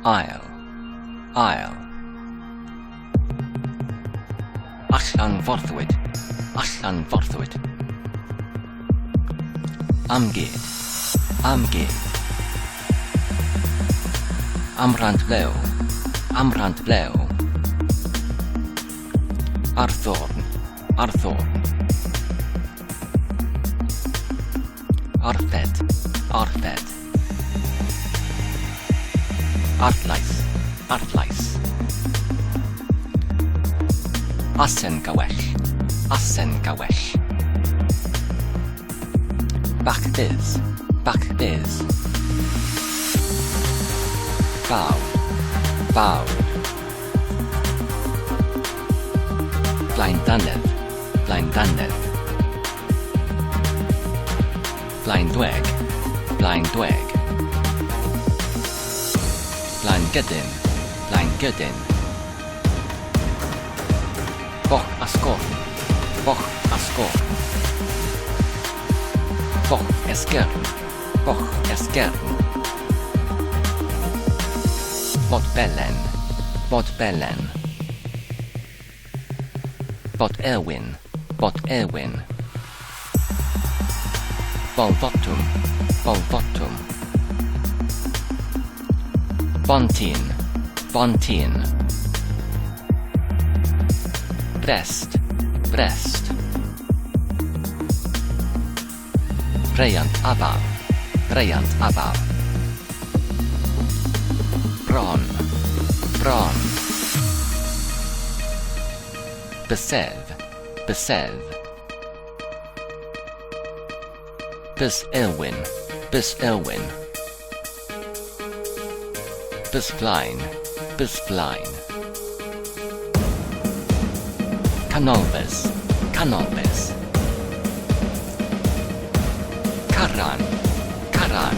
Ail. Ail. Allan forthwyd. Allan forthwyd. Amgyd. Amgyd. Amrant blew. Amrant blew. Arthorn. Arthorn. Arthed. Arthed. Artlais. Artlais. Asen gawell. Asen gawell. Bacbys. Bacbys. Bawd. Bawd. Blaendannedd. Blaendannedd. Blaendweg. Blaendweg. Blaengydyn. Blaengydyn. Boch asgwrn. Boch asgwrn. Boch esgyrn. Boch esgyrn. Bodbelen. Bodbelen. Bod Erwin. Bod Erwin. Bolfotwm. Bolfotwm. Bontin. Bontin. Brest. Brest. Breiant afal. Breiant afal. Bron. Bron. Bysedd. Bysedd. Bys Elwyn. Bys Elwyn. Bys flaen. Bys flaen. Canolbys. Canolbys. Caran. Caran.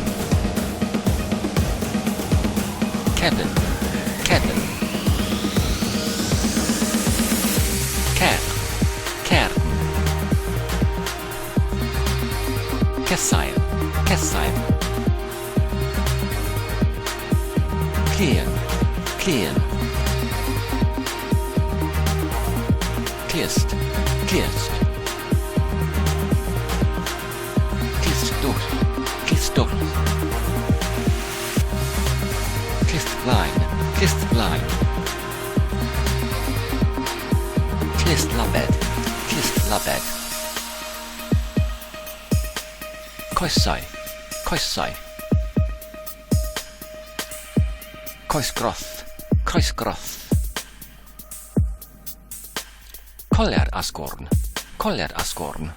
Cefn. Cefn. Cern. Cern. Cesail. Cesail. Clun. Clun. Clust. Clust. Clustdwll. Clustdwll. Clustflaen. Clustflaen. Clust labed. Clust labed. Coesau. Coesau. Coesgroth. Croesgroth. Colur asgwrn. Colur asgwrn.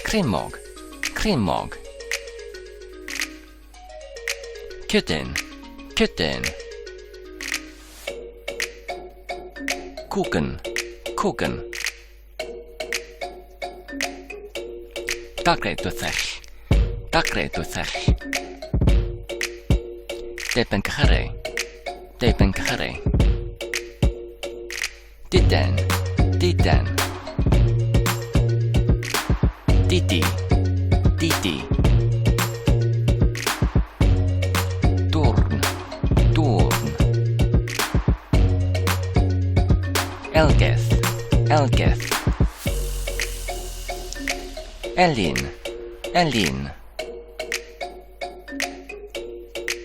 Cremog. Cremog. Cydyn. Cydyn. Cwgyn. Cwgyn. Dagre dwythell. Dagre dwythell. Deben cyhyru. Deben cyhyru. Diden. Diden. Didi. Didi. Dwrn. Dwrn. Elgeth. Elgeth. Elin. Elin.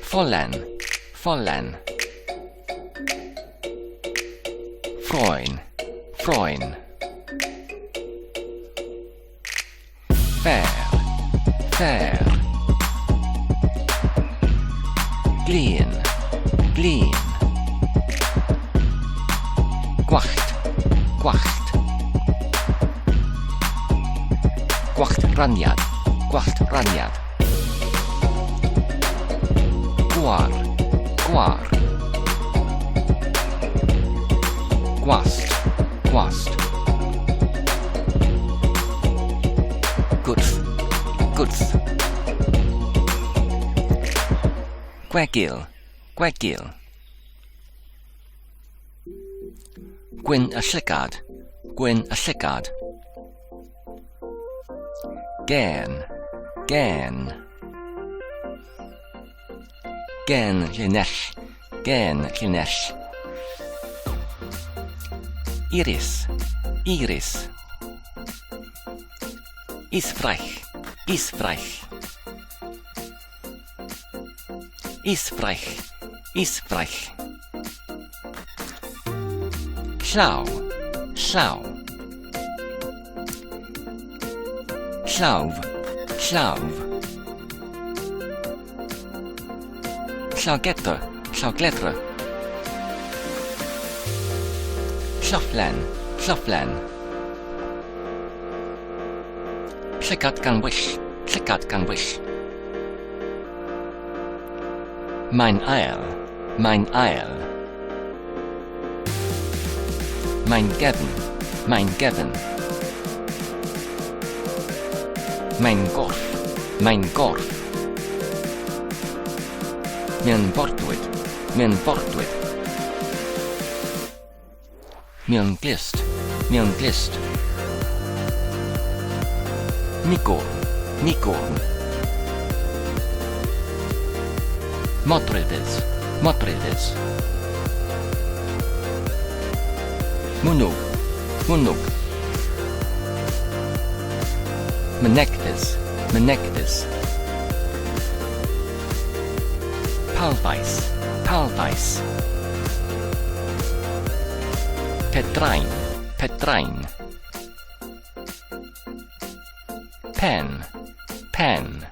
Ffolen. Ffolen. Ffroen. Ffroen. Fair. Fair. Glin. Glin. Gwallt. Gwallt. Gwallt raniad. Gwallt raniad. Gwar. Gwar. Gwast. Gwast. Gwrth. Gwrth. Gwegil. Gwegil. Gwyn y llygad. Gwyn y llygad. Gên. Gên. Gen llinell, gen llinell. Iris, iris. Isfraich, isfraich. Isfraich, isfraich. Llaw, llaw. Llawf, llawf. Llawgedr, llawgledr. Llofflen, llofflen. Llygad gan wyll, llygad gan wyll. Mae'n ael, mae'n ael. Mae'n gefn, mae'n gefn. Mae'n gorff, mae'n gorff. Mewn fordwyd, mewn fordwyd. Mewn glust, mewn glust. Migwrn, migwrn. Modryfys, modryfys. Mwnnwg, mwnnwg. Mynegfys, mynegfys. Palfais, palfais. Pedrain, pedrain. Pen, pen.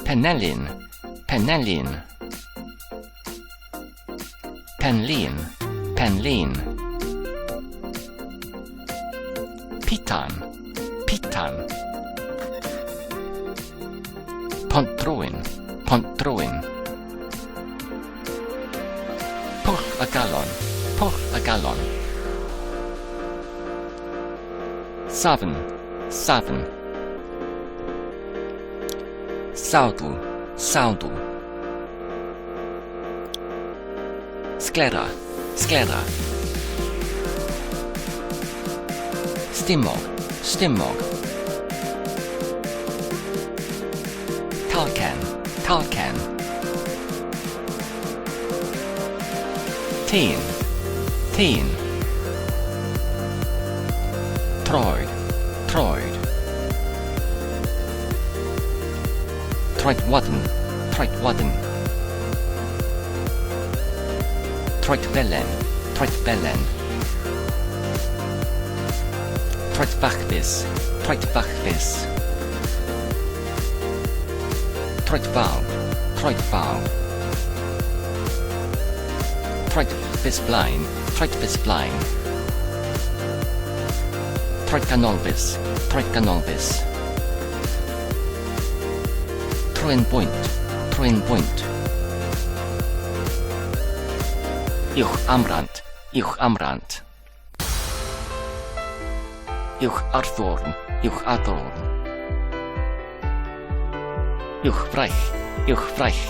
Penelin, penelin. Penlin, penlin. Pitan, pitan. Pontrwyn, pontrwyn. Pwll y galon, pwll y galon. Safn, safn. Sawdl, sawdl. Sglera, sglera. Stumog, stumog. Talcen, talcen. Tîn, tîn. Troed, troed. Troedwadn, troedwadn. Troedfelen, troedfelen. Troedfachfus, troedfachfus. Troedfawr, troedfawr. Troedfus blaen, troedfus blaen. Troedganolfus, troedganolfus. Trwyn bwynt, trwyn bwynt. Uwch amrant, uwch amrant. Uwch arddwrn, uwch arddwrn. Uwch fraich, uwch fraich.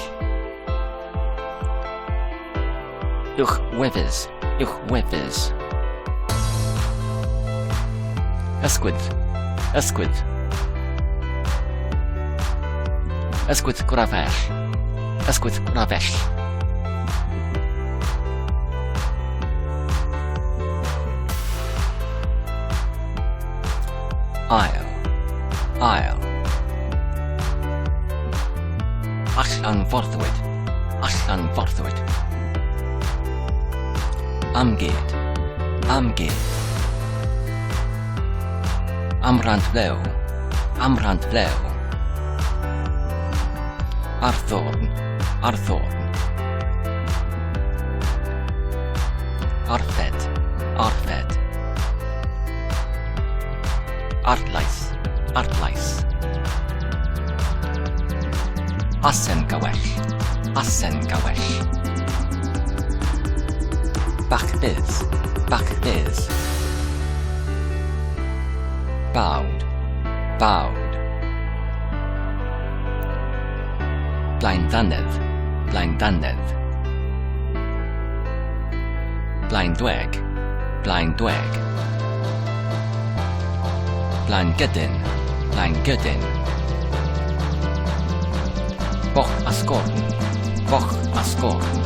Uwch wefus, uwch wefus. Ysgwydd, ysgwydd. Ysgwydd gwrafell, ysgwydd gwrafell. Ail, ail. Allan forddwyd, allan forddwyd. Amgyd, amgyd. Amrant flew, amrant flew. Arthorn, arthorn. Arffed, arffed. Artlais, artlais. Asen gawell, asen gawell. Bachbydd, bachbydd. Bawd, bawd. Blaendannedd, blaendannedd. Blaendweg, blaendweg. Blaengydyn, blaengydyn. Boch asgwrn, boch asgwrn.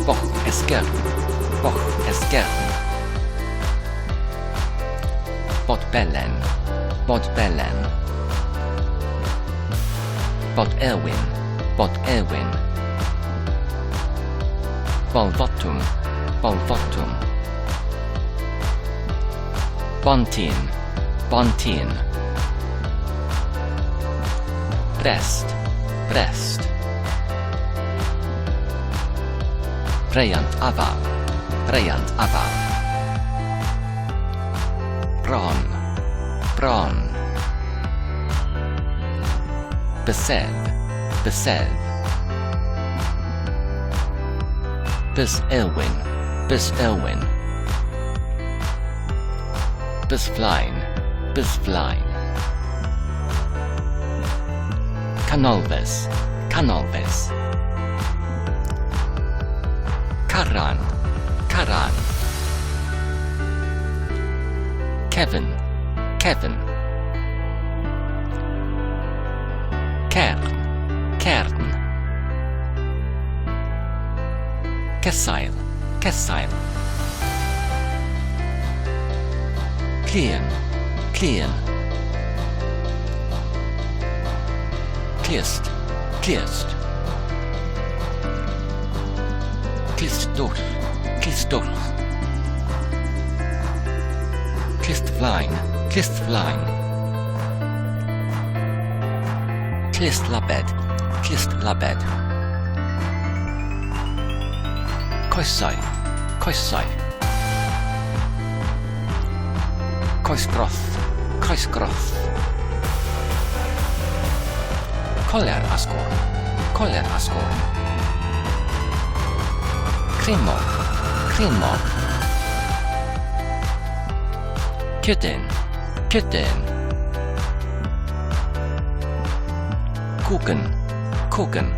Boch esgyrn, boch esgyrn. Bod belen, bod belen. Bod Erwin, bod Erwin. Bolfotwm, bolfotwm. Bontin, bontin. Brest, Brest. Breiant afal, breiant afal. Bron, bron. Bysedd, bysedd. Bys Elwyn, bys Elwyn. Bys flaen, bys flaen. Canolfes, canolfes. Caran, caran. Cefn, cefn. Cern, cern. Cesail, cesail. Clun, clun. Clust, clust. Clust dwll, clust dwll. Clust flaen, clust flaen. Clust labed, clust labed. Coesau, coesau. Coesgroth, coesgroth. Coler asgwrn, coler asgwrn. Cremog, cremog. Cydyn, cydyn. Cwgyn, cwgyn.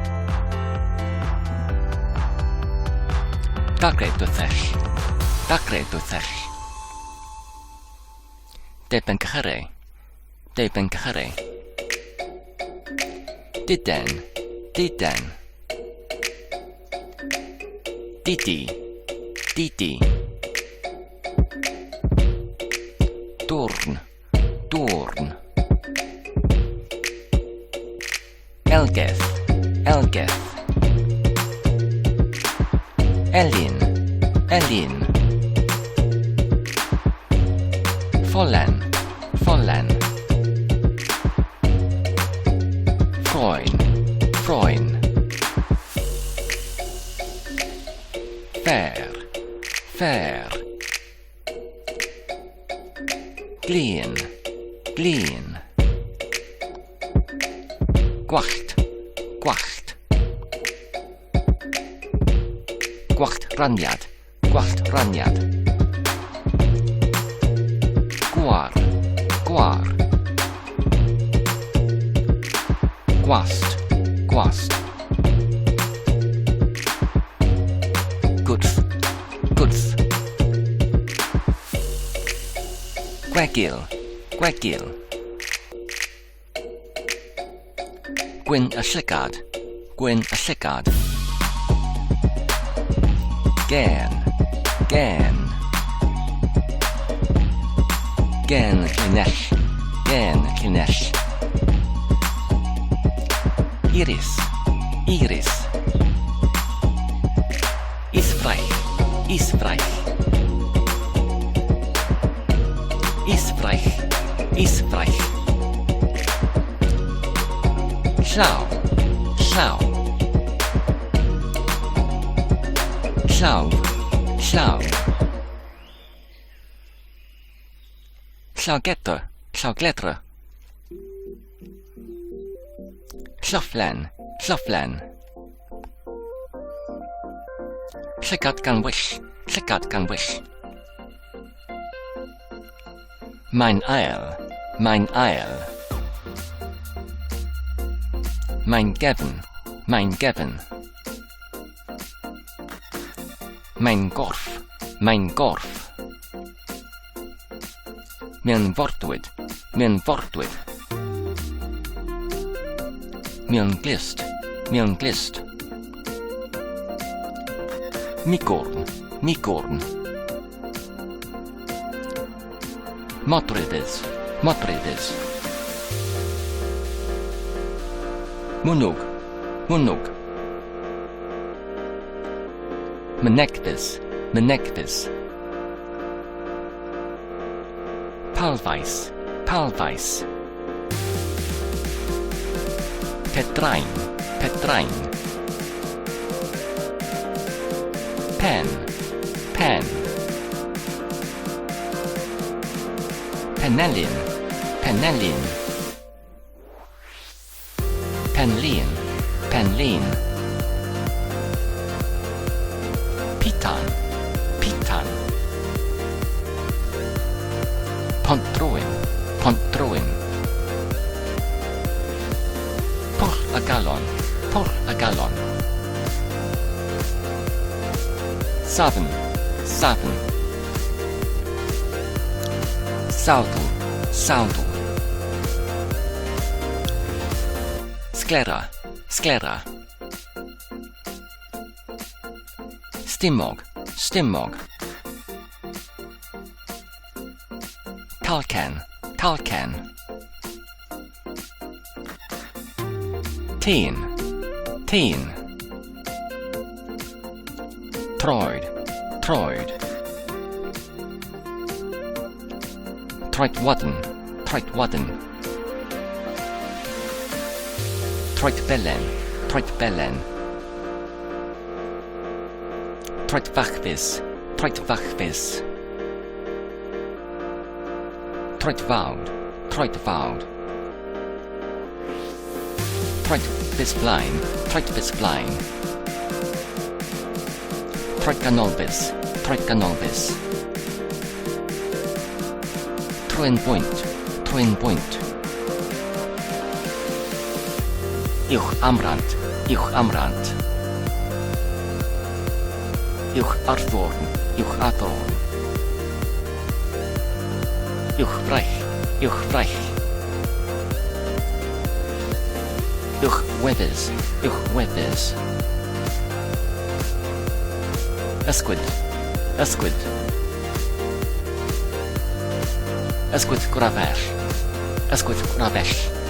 Dagre dwythell, dagre dwythell. Deben cyhyre, deben cyhyre. Diden, diden. Didi, didi. Dwrn, dwrn. Elgeth, Elgeth. Elin, Elin. Ffolen, ffolen. Ffroen, ffroen. Ffer, ffer. Glin, glin. Gwallt, gwallt. Gwallt raniad, gwallt raniad. Gwar, gwar. Gwast, gwast. Gwrth, gwrth. Gwegil, gwegil. Gwyn y llygad, gwyn y llygad. Gên, gên. Gên llinell, gên llinell. Iris, iris. Isfraich, isfraich. Isfraich, isfraich. Llaw, llaw. Llaw, llaw. Llawgedr, llawgledr. Llofflen, llofflen. Llygad gan wyll, llygad gan wyll. Mae'n ael, mae'n ael. Mae'n gefn, mae'n gefn. Mae'n gorff, mae'n gorff. Mewn fordwyd, mewn fordwyd. Mewn glust, mewn glust. Migwrn, migwrn. Modryfys, modryfys. Mwnwg, mwnwg. Mynegfys, mynegfys. Palfais, palfais. Pedrain, pedrain. Pen, pen. Penelin, penelin. Penlin, penlin. Pitan, pitan. Pontrwyn, pontrwyn. Pwll y galon, pwll y galon. Safn, safn. Sawdl, sawdl. Sglera, sglera. Stumog, stumog. Talcen, talcen. Tîn, tîn. Troed, troed. Troedwadn, troedwadn. Troedbelen, troedbelen. Troedfachfus, troedfachfus. Troedfawd, troedfawd. Troedfys blaen, troedfys blaen. Troedganolfus, troedganolfus. Trwyn bwynt, trwyn bwynt. Uwch amrant, uwch amrant. Uwch arddwrn, uwch addwrn. Uwch fraich, uwch fraich. Uwch wefus, uwch wefus. Ysgwyd, ysgwyd. Ysgwyd gwrafell, ysgwyd gwrafell.